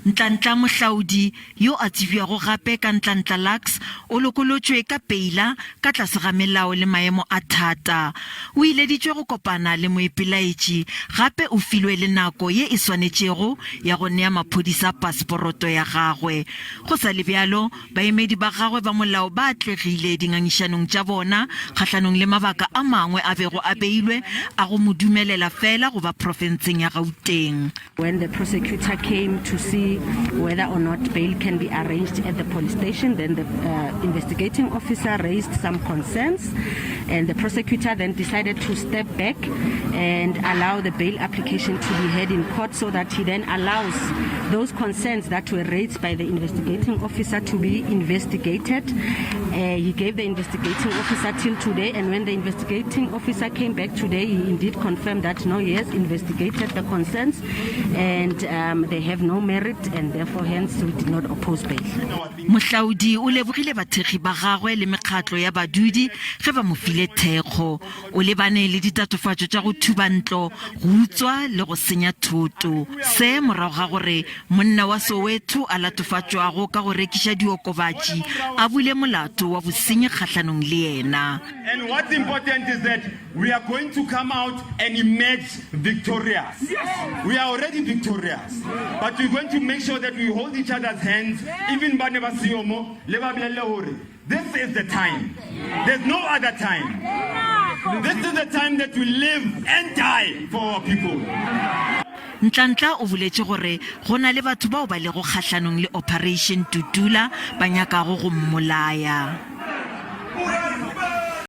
Ntlantla Mohlaodi, yo a tsebjago gape ka Ntlantla Lux, o lokolotšwe ka peila ka tlase ga melao le maemo a thata. O ileditšwe go kopana le moipelaetši gape o filwe le nako ye e swanetšego ya go nea maphodisa paseporoto ya gagwe. Go sa le bjalo, baemedi ba gagwe ba molao ba atlegile dingangišanong tša bona kgahlanong le mabaka a mangwe a bego a beilwe a go mo dumelela feela go ba profenseng ya Gauteng. When the prosecutor came to see whether or not bail can be arranged at the police station, then the uh, investigating officer raised some concerns, and the prosecutor then decided to step back and allow the bail application to be heard in court so that he then allows those concerns that were raised by the investigating officer to be investigated. Uh, he gave the investigating officer till today, and when the investigating officer came back today, he indeed confirmed that no, he has investigated the concerns and um, they have no merit, and therefore, hence, we did not oppose bail. Mohlaodi o lebogile bathekgi ba gagwe le mekgatlo ya badudi ge ba mo file thekgo. O lebane le ditatofatšo tša go thuba ntlo, go utswa le go senya thoto. Se morago ga gore monna wa Soweto a latofatšwago ka go rekiša diokobatši a bule molato wa bosenyi kgahlanong le yena. And what's important is that we are going to come out and emerge victorious. Yes. We are already victorious. But we're going to make sure that we hold each other's hands, even ba ne ba seyo mo, le ba bolelle hore this is the time. There's no other time. This is the time that we live and die for our people. Ntlantla o boletše gore go na le batho bao ba lego kgahlanong le Operation Dudula ba nyakago go mmolaya.